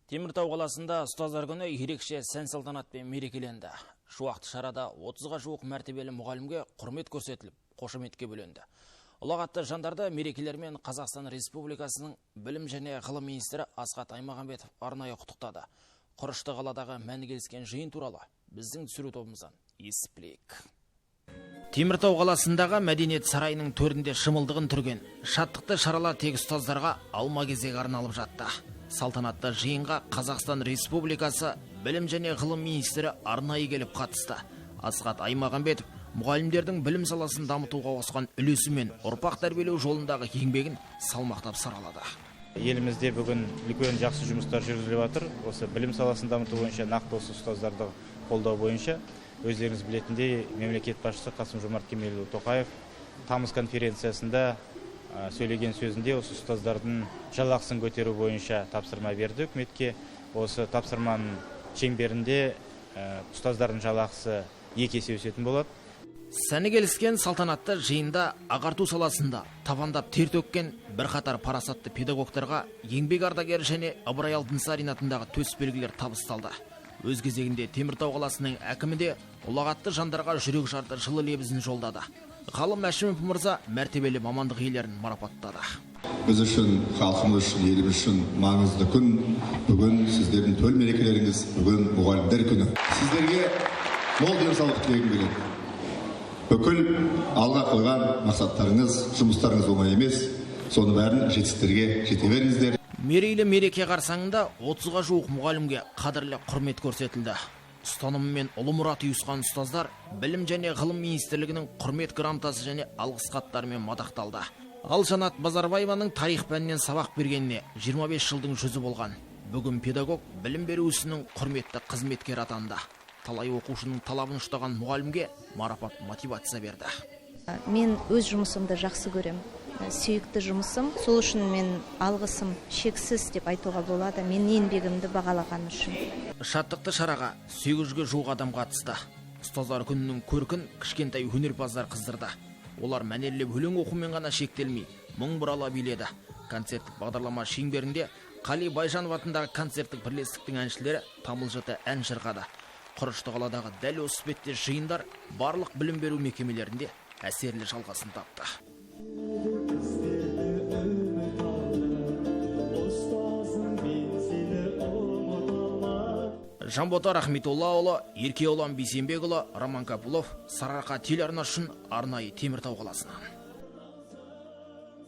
Теміртау қаласында ұстаздар күні ерекше сән салтанатпен мерекеленді. Шуақты шарада 30-ға жуық мәртебелі мұғалімге құрмет көрсетіліп, қошеметке бөленді. Ұлағатты жандарды мерекелермен Қазақстан Республикасының білім және ғылым министрі Асхат Аймағамбетов арнайы құттықтады. Құрышты қаладағы мәні келіскен жиын туралы біздің түсіру тобымыздан естіп білейік. Теміртау қаласындағы мәдениет сарайының төрінде шымылдығын түрген шаттықты шаралар тек ұстаздарға алма кезек арналып жатты. Салтанатты жиынға Қазақстан Республикасы білім және ғылым министрі арнайы келіп қатысты. Асхат Аймағамбетов мұғалімдердің білім саласын дамытуға қосқан үлесі мен ұрпақ тәрбиелеу жолындағы еңбегін салмақтап саралады. Елімізде бүгін үлкен жақсы жұмыстар жүргізіліп жатыр. Осы білім саласын дамыту бойынша, нақты осы ұстаздарды қолдау бойынша өздеріңіз білетіндей, мемлекет басшысы Қасым-Жомарт Кемелұлы Тоқаев тамыз конференциясында сөйлеген сөзінде осы ұстаздардың жалақысын көтеру бойынша тапсырма берді үкіметке. Осы тапсырманың шеңберінде ұстаздардың жалақысы 2 есе өсетін болады. Сәні келіскен салтанатты жиында ағарту саласында табандап тер төккен бірқатар парасатты педагогтарға еңбек ардагері және Ыбырай Алтынсарин атындағы төс белгілер табысталды. Өз кезегінде Теміртау қаласының әкімі де ұлағатты жандарға жүрек жарды жылы лебізін жолдады. Ғалым Әшімов мырза мәртебелі мамандық иелерін марапаттады. Біз үшін, халқымыз үшін, еліміз үшін маңызды күн. Бүгін сіздердің төл мерекелеріңіз, бүгін мұғалімдер күні. Сіздерге мол денсаулық тілегім келеді. Бүкіл алға қойған мақсаттарыңыз, жұмыстарыңыз оңай емес, соның бәрін жетістіктерге жете беріңіздер. Мерейлі мереке қарсаңында 30-ға жуық мұғалімге қадірлі құрмет көрсетілді. Ұстанымымен ұлы мұрат ұйысқан ұстаздар Білім және ғылым министрлігінің құрмет грамотасы және алғыс хаттарымен мадақталды. Ал Жанат Базарбаеваның тарих пәнінен сабақ бергеніне 25 жылдың жүзі болған. Бүгін педагог білім беру ісінің құрметті қызметкері атанды. Талай оқушының талабын ұштаған мұғалімге марапат мотивация берді. Мен өз жұмысымды жақсы көрем. Сүйікті жұмысым. Сол үшін мен алғысым шексіз деп айтуға болады. Мен еңбегімді бағалаған үшін. Шаттықты шараға 800-ге жуық адам қатысты. Ұстаздар күнінің көркін кішкентай өнерпаздар қыздырды. Олар мәнерлеп өлең оқумен ғана шектелмей, мың бұрала биледі. Концерттік бағдарлама шеңберінде Қали Байжанов атындағы концерттік бірлестіктің әншілері тамылжыта ән шырқады. Құрышты қаладағы дәл осы іспетті жиындар барлық білім беру мекемелерінде әсерлі жалғасын тапты. Жанбота Рахметоллаұлы, Еркеұлан Бейсенбекұлы, Роман Капулов, Сарыарқа телеарнасы үшін арнайы Теміртау қаласынан.